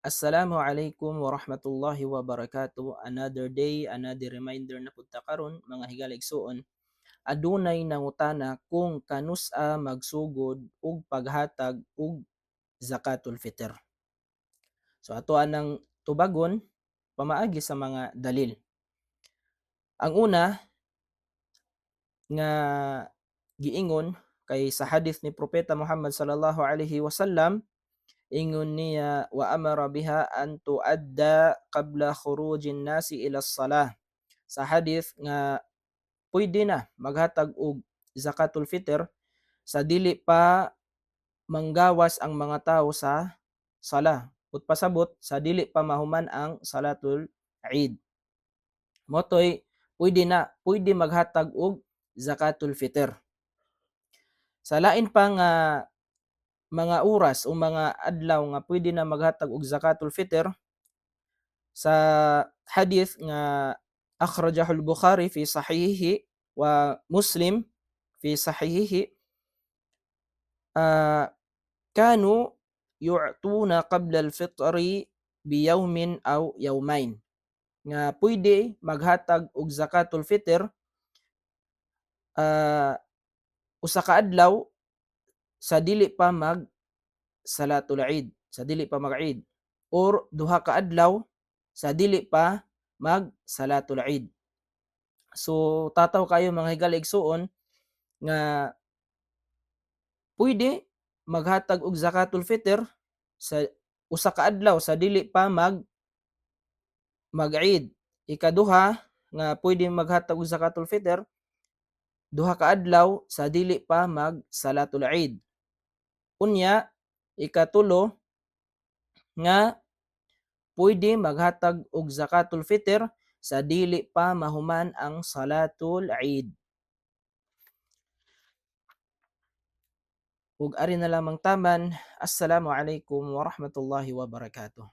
Assalamu alaikum warahmatullahi wabarakatuh. Another day, another reminder na pud ta karon, mga higala igsuon. Adunay nangutana kung kanus-a magsugod og paghatag og zakatul fitr. So ato anang tubagon pamaagi sa mga dalil. Ang una nga giingon kay sa hadith ni Propeta Muhammad sallallahu alaihi wasallam, ingon niya, wa amara biha an tuadda qabla khurujin nasi ila salah. Sa hadith nga pwede na maghatag og zakatul fitr sa dili pa manggawas ang mga tao sa sala. Ut pasabot sa dili pa mahuman ang salatul Eid. Motoy pwede na, pwede maghatag og zakatul fitr. Sa lain pa nga mga oras o mga adlaw nga pwede na maghatag og zakatul fitr, sa hadith nga akhrajahu al-Bukhari fi sahihihi wa Muslim fi sahihihi, kanu yu'tuna qabla al-fitri biyawmin aw yawmain, nga pwede maghatag og zakatul fitr usa ka adlaw sa dili pa mag salatul Eid, sa dili pa mag-Eid, or duha ka adlaw sa dili pa mag salatul Eid. So tataw kayo, mga higala igsuon, nga pwede maghatag og zakatul fitr sa usa ka adlaw sa dili pa mag Eid. Ikaduha nga pwede maghatag og zakatul fitr, duha ka adlaw sa dili pa mag salatul Eid. Unya ikatulo nga pwede maghatag og zakatul fitr sa dili pa mahuman ang salatul Eid. Ug ari na lamang taman. Assalamu alaikum warahmatullahi wabarakatuh.